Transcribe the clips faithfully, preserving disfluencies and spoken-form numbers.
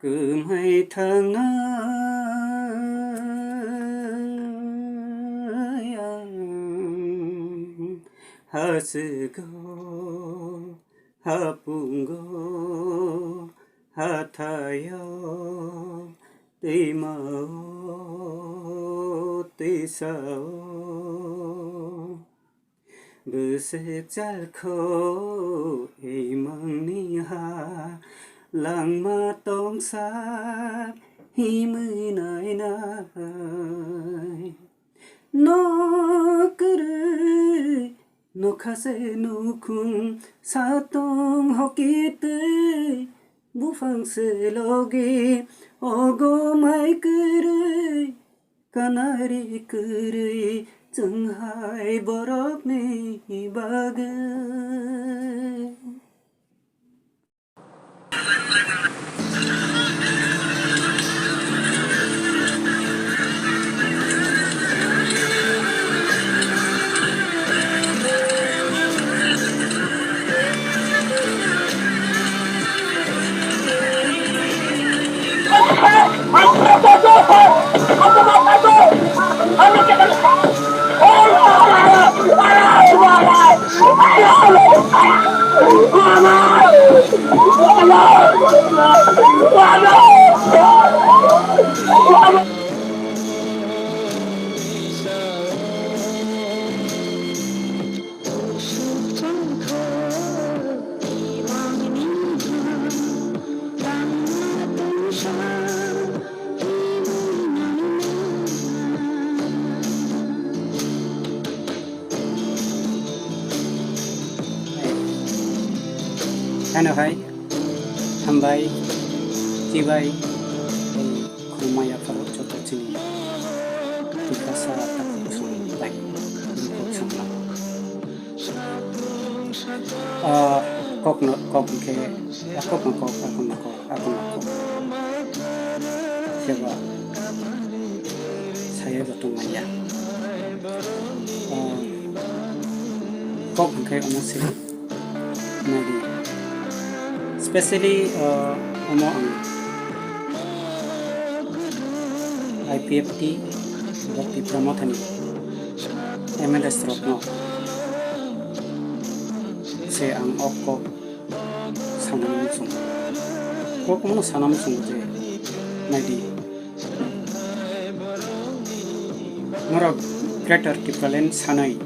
Kwmai thangnai ang hachwgo, hapungo, hathaio, twimao, twisao. Bwswk charkho imangni ha langma tongsa himwi nainai. Nok kwrwi nokha se nukhung satong hoki twi buphang se logi ogo mai kwrwi. Kanari kwrwi chwng hai borokni bagwi. Ano hai, hambai, chibai, tei khulumya pharo joto chini Tiprasa takhuk bwswng bai bukhuk samung. Ah, kokno kok hwnkhe, ah, kokno kok, ah, kokno kok. Akon akon khe ba saya bo tong manya. Ah, kok hwnkhe omo se nadi. Specially, ah, omo ang I P F T bo Tipra Mothani M L As rokno se ang o kok sanani muchungo. Kok omono sana muchungo je, naidi, norok Greater Tipraland sanai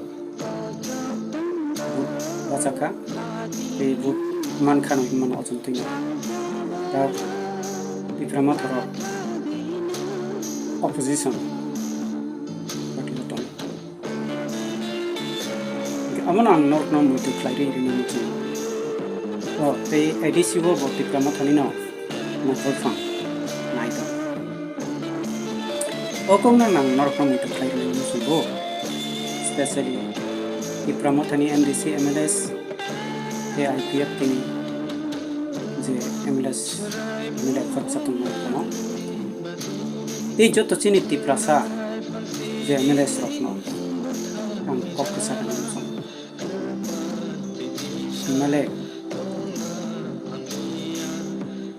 vote bachakha, tei vote mankha no hinmano o chwng twino. Da Tipra Motha rok opposition party o tongo. Hwnkhe abono ang norokno muitu khlai rwi rwna muchungo. O tei A D C o bo Tipra Mothani no naithok phang nai tong. O kokno ang norokno muitu khlai rwna muchungo, specially Tipra Mothani M D C, M L As, tei I P F T ni je M L As, M L A khoroksa tongmani tongmo. Tei joto chini Tiprasa je M L As rokno ang kok kwsa khe nang song. M L A,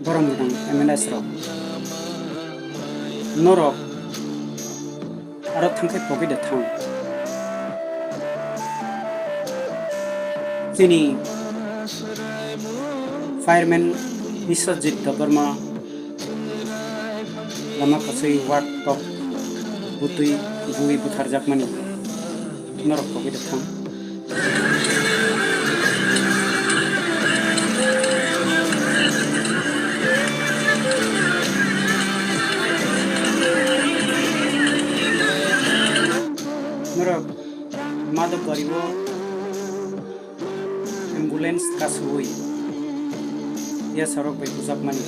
borom gwnang M L As rok, norok aro thangkhai pogwi da thang. Chini fireman Biswajit Debbarma lama kwchwi ward tok butwi buwi butharjakmani norok pogwi da thang. Norok Madhobari o ambulance kasui ya sorok bai bujakmani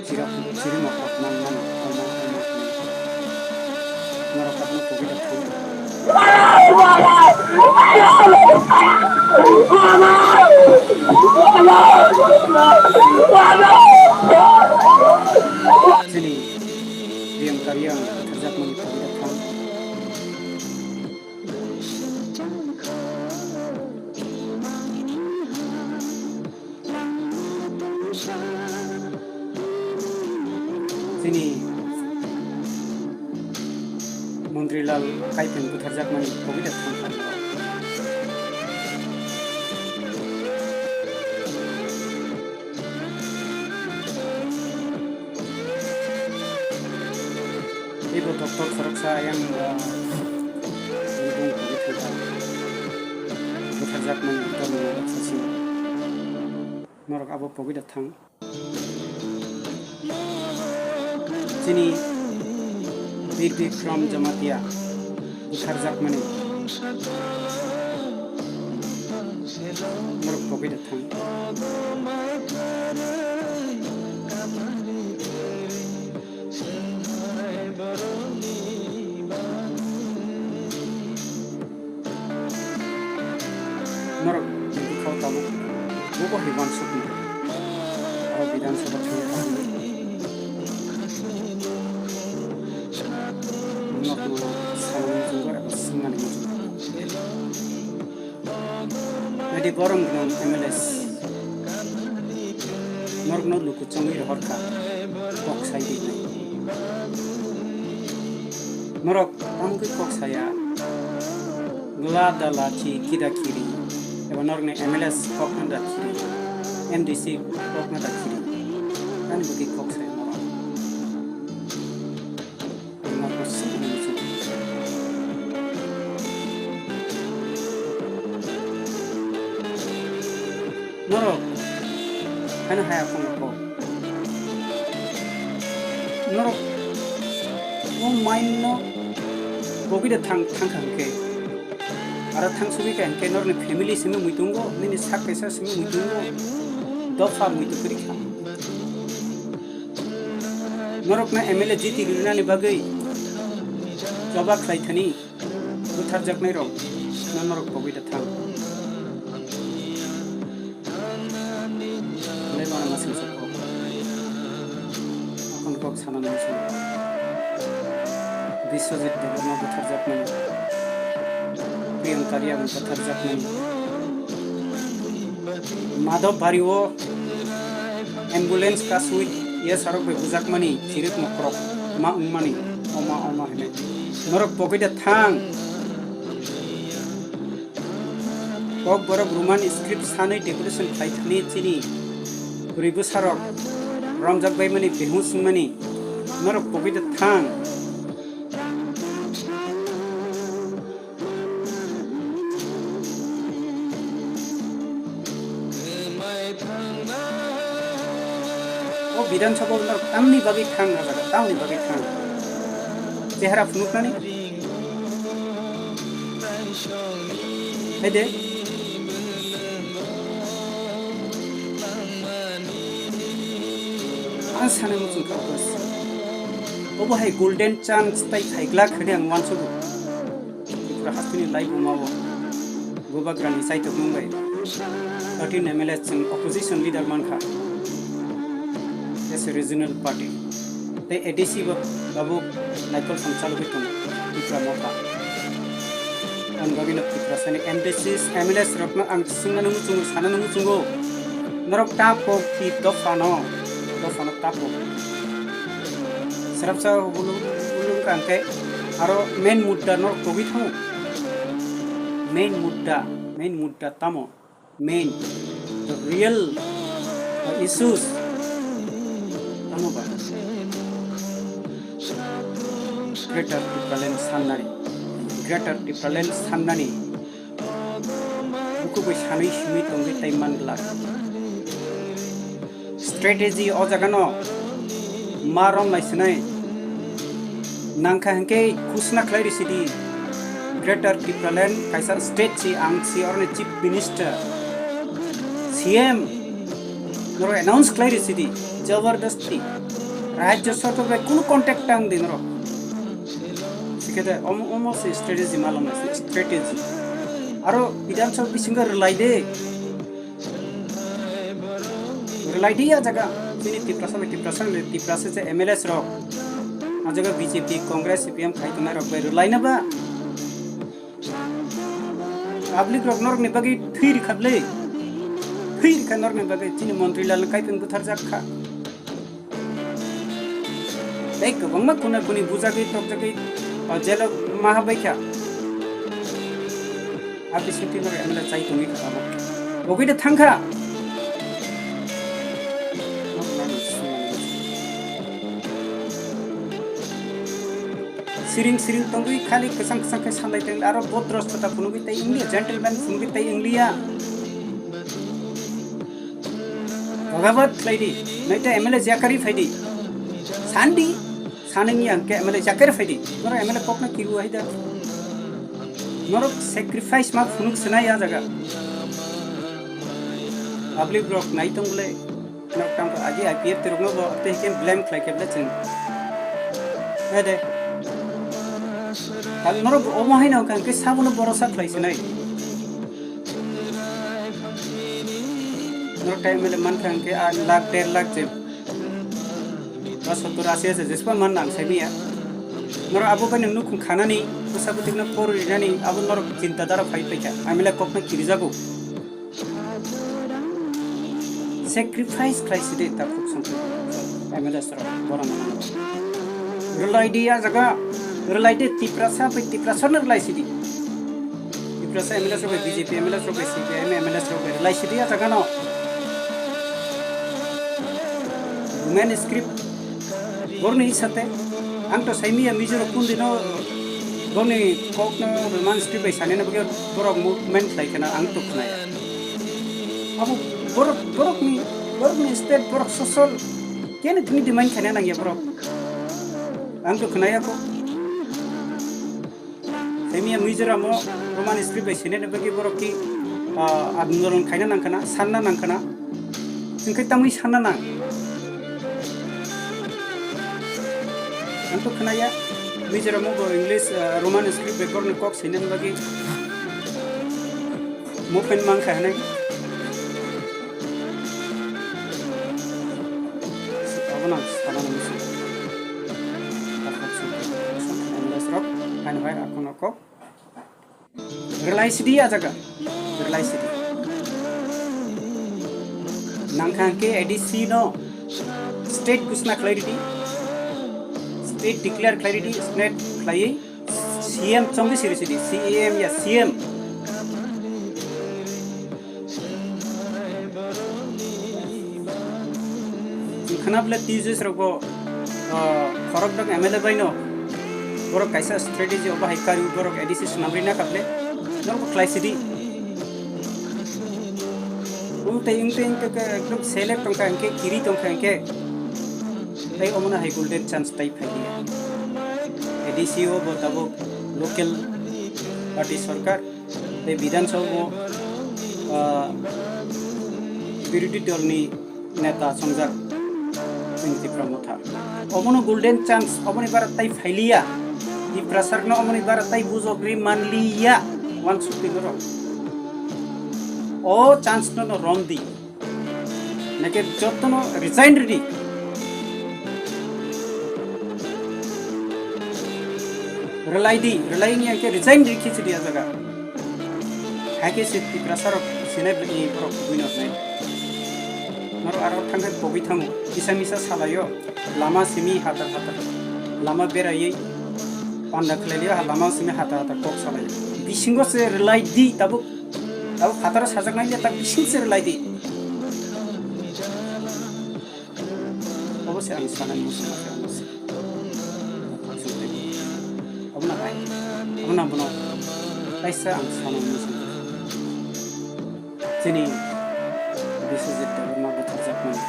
chirok chirima kokmang mano omo omo norok abono pogwi da thang. Chini riyang kariyang butharjakmani pogwi da thang. Chini Montri Lal Kaipeng butharjakmani kogwi da thang thang. Ibo doctor khoroksa ayang, ah, bung kogwi thang thang. Butharjakmani tongmung rok sasing. Norok abo pogwi da thang. Chini Bir Bikram Jamatia butharjakmani norok pogwi da thang. Norok bwkhao tabuk bubo hai uansukni aro Bidhan Sabha thangwi kaham. Norokno sanani muchungo eba swngnani muchungo. Nadi borom gwnang M L As. Norokno luku chongwi rohor kha, kok sai di nai. Norok tamo khe kok saya, gla dala chi kida kiri, eba norokni M L As kok na da kiri, M D C kok na da kiri, ani bagwi kok saya norok. Norok sini muchung. Norok haino haya phone kok. Norok o mind no bogwi da thang, thang kha hwnkhe. Aro thang sugwi kha hwnkhe norokni family simi muitungo, nini sak kaisa simi muitungo. Dopha muitu kwrwi kha. Norokno M L A jiti rinani bagwi choba khlai thani butharjaknairok no norok pogwi da thang. Belai uanama singsa kok. Akon kok sanani muchung. Biswajit Debbarma butharjakmani. Priyanka Riya butharjakmani. Madhab Bari o ambulance kasui yasarok bai bujakmani chirik mokrok ma wngmani oma oma hinwi norok pogwi da thang. Kokborok Roman script sanwi decoration khlai thani chini rwi bwsarok romjak baimani behung swngmani norok pogwi da thang. O Bidhan Sabha o norok tamni bagwi thang, o jaga tamni bagwi thang. Chehara phunuknani. Hai de. Ang sana muchung kha, bas. Obo hai golden chance tai phaiglak hwnwi ang uansugo. Tripura hasteni laibuma o bubagrani chaitok nung bai thirteen M L A chwng opposition leader mankha as a regional party. Tei A D C bo tabuk naikol sam chalogwi tongo Tipra Motha. Ang bagwino Tiprasani M D Cs, M L As rokno ang swngnani muchungo, sanani muchungo. Norok ta pok ki dophano, dophano ta pok. Srapsa ulung, ulung kangkhe aro main mudda norok togwi thango. Main mudda, main mudda tamo? Main, the real, uh, issues tamo ba? Greater Tipraland sannani, Greater Tipraland sannani buku bai sanwi simi tongwi tai man glak. Strategy o jaga no ma rom lai sinai. Nangkha hwnkhe khusna khlai risi di. Greater Tipraland kaisa state si, ang si oroni chief minister, C M. Norok announce khlai risi di. Jabardasti. Rajya sorkar bai kunu contact tang di norok. Sikhede omo, omo se strategy malom se strategy. Aro Bidhan Sabha bisingo rwlai de. Rwlai di a jaga. Chini Tiprasa bai Tiprasa le Tiprasa je M L As rok. A jaga B J P, Congress, C P M khai tongnai rok bai rwlai na ba. Public rok norok ni bagwi thwi rikha le. Thwi rikha norok ni bagwi chini montri lal kai pung buthar jak kha. Tei kwbangma kuna kuni bujagwi tokjagwi, o, jelo ma habai kha. A bisingtwi norok M L A chai tongwi kha abo. Bogwi de thang kha. Siring siring tongwi khali kwchang kwchang khe sanlai tong aro bodros chota phunugwi tei wngliya, gentleman phunugwi tei wngliya. Bhagawat khlai di, naita M L A jakari phai di. Sandi, saningya hwnkhe M L A jakari phai di. Norok M L A kokno kiru hai da. Norok sacrifice ma phunuk swnai ya jaga. Public rok nai tong bole. Norok tang agi I P F T rokno bo tei hwnkhe blame khlai khe bole chwng. Hai de. Tang norok omo hai no hwnkhe sabono borosa khlai swnai. Norok time le mankha hwnkhe a lakh, der lakh je ba sottor asi asi jesba man nang sai manya. Norok abo bai nung nukhung khanani, bwsa bwtwino pori rinani, abo norok chinta dhara phai paikha. Amile kokno kirijago. Sacrifice khlai sidi takhuk songkhe. M L A srok borok mano. Rwlai di a jaga, rwlai di Tiprasa bai Tiprasa no rwlai sidi. Tiprasa M L A srok bai B J P M L A srok bai C P I M M L A srok bai rwlai sidi a jaga no. Roman script borni hisate ang to saimiya Mizo rok kundino borni kokno Roman script bai sanina bagwi borok movement khlai khana ang to khnaya. Abo borok, borokni, borokni state, borok sosol kene tini demand khaina nangya borok. Ang to khnaya ko. Saimiya Mizoram o Roman script bai sinene bagwi borok ki, ah, andolon khaina nangkhana, sanna nangkhana. Hwnkhe tamwi sanna nang. Ang to khnaya, Mizoram o bo English, ah, Roman script bai borokni kok sinene bagwi movement mankha hinwi. Abono ang sana muchung. Takhuk sung, M L A srok, haino hai akhorno kok. Rwlai sidi a jaga. Rwlai sidi. Nangkha hwnkhe A D C no state ghosna khlai ridi. State declare khlai ridi. State khlaiwi C M chongwi siri sidi. C M ya C M. Khna bwle T J S rok bo, ah, khorok dok M L A bai no borok kaisa strategy obo hai kari borok A D C swnam ri na kha bwle norok bo khlai sidi. Wng tei wng tei wng tei ekdom select tong kha hwnkhe kiri tong kha hwnkhe tei omo no hai golden chance tai phai liya. A D C o bo tabuk local party sarkar. Tei Bidhan Sabha o, ah, birodhi dol ni neta chongjak chini Tipra Motha. Obono golden chance, oboni bara tai phailiya. Tiprasarno oboni bara tai bujok ri manliya. Wansukti norok. O chance no no rom di. Nake jotono resign ridi. Rwlai di, rwlai ni angke resign rikhi chidi a jaga. Haike se Tiprasa rok sinai bini borok kubui nok nai. Norok aro thangkhe pogwi thango. Kisa misa salayo. Lama simi hatar hatar. Lama beraiwi panda khlailiyo ha lama simi hatar hatar kok salayo. Bisingo se rwlai di tabuk. Abo phataro sajaknai le tak bising se rwlai di. Obo se ang sanani muchung khe omo se. Obo na hai. Obo na bono kaisa ang sanani muchung khe. Chini Biswajit Debbarma butharjakmani.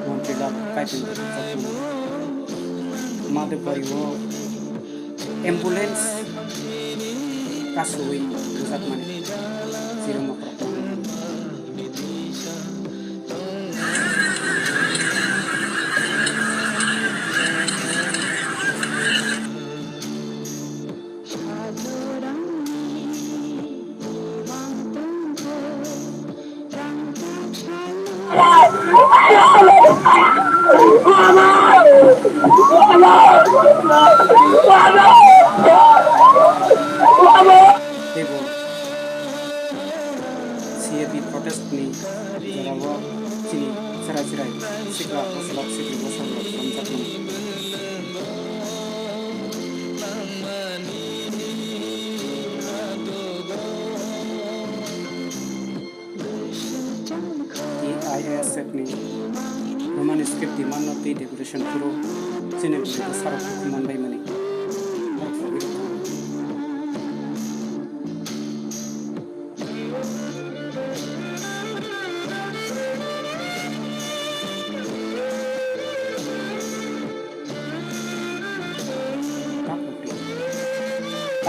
Montri Lal Kaiting butharjakmani. Madhepari o ambulance kasui bwjakmani chiruma kokrokma. Teibo C A P protest ni jorao chini Chwrai chwrai sikla bwswlap sikli bwsarok romjakmani. T I S F ni Roman script di manno tei decoration phuru chini bwrwi bwsarok dukhu manbaimani.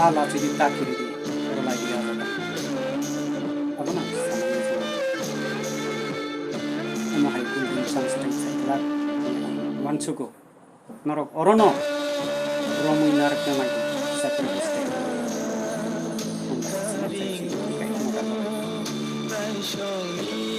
Ta lachi di ta kiri di, oro lai di aja ta. Abo na sama ni sama. Omo hai kun kun chang siteng sai glak. Wansugo. Norok orono romwi narwkna nai di, Separate State.